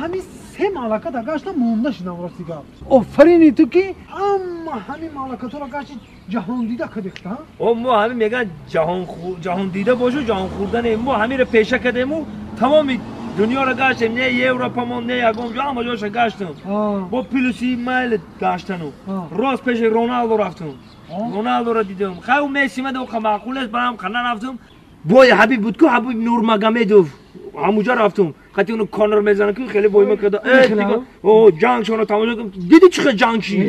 Ҳамин се мамлаката гаштам, монда шудам, рости гап. Офарини ту, ки ҳама ҳамин мамлакатҳоро гашти, ҷаҳондида кадихта. О, мо ҳамин меган, ҷаҳондида бошу, ҷаҳон хӯрдане. Мо ҳаминро пеша кардему тамоми дунёро гаштем, не Европамон, не ягон ҷо, ҳама ҷоша гаштам. Бо плюси майл гаштану рост пеши Роналдо рафтам, Роналдоро дидам. Хай, Месси мада оқа маъқул аст барам, қа нарафтам. Бой Ҳабиб буд ку, Ҳабиб Нурмагомедов, ҳамуҷа рафтам. Қати уну Конор мезанам ку, хеле бойма карда. О, ҷангшонро тамошо кардам. Диди, чӣ хел ҷанг шид?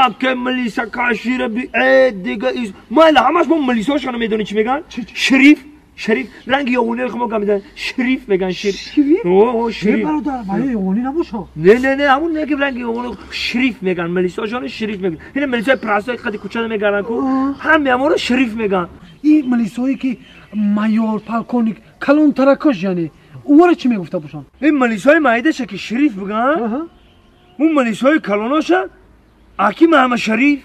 Яке милиса кашира би, э дига майла, ҳамаш мо милисошонро медонӣ чӣ меган? Шериф, шериф. Ранги ёғониро мо гап мезанем, шериф меган, шериф. О, шериф. Бародар, вале ёғонӣ набошад. Не, не, не, ҳамун неки ранги ёғони, шериф меган милисошонро, шериф меган. Ина милисои прасои қади кӯчада мегарданд ку, ҳами ҳамонро шериф меган. Ин милисое ки майор, полковник, калонтаракош, яъне ӯро чӣ мегуфта бошанд? Ин милисои майдаша ки шериф биган, он милисои калоноша аки маҳама шариф.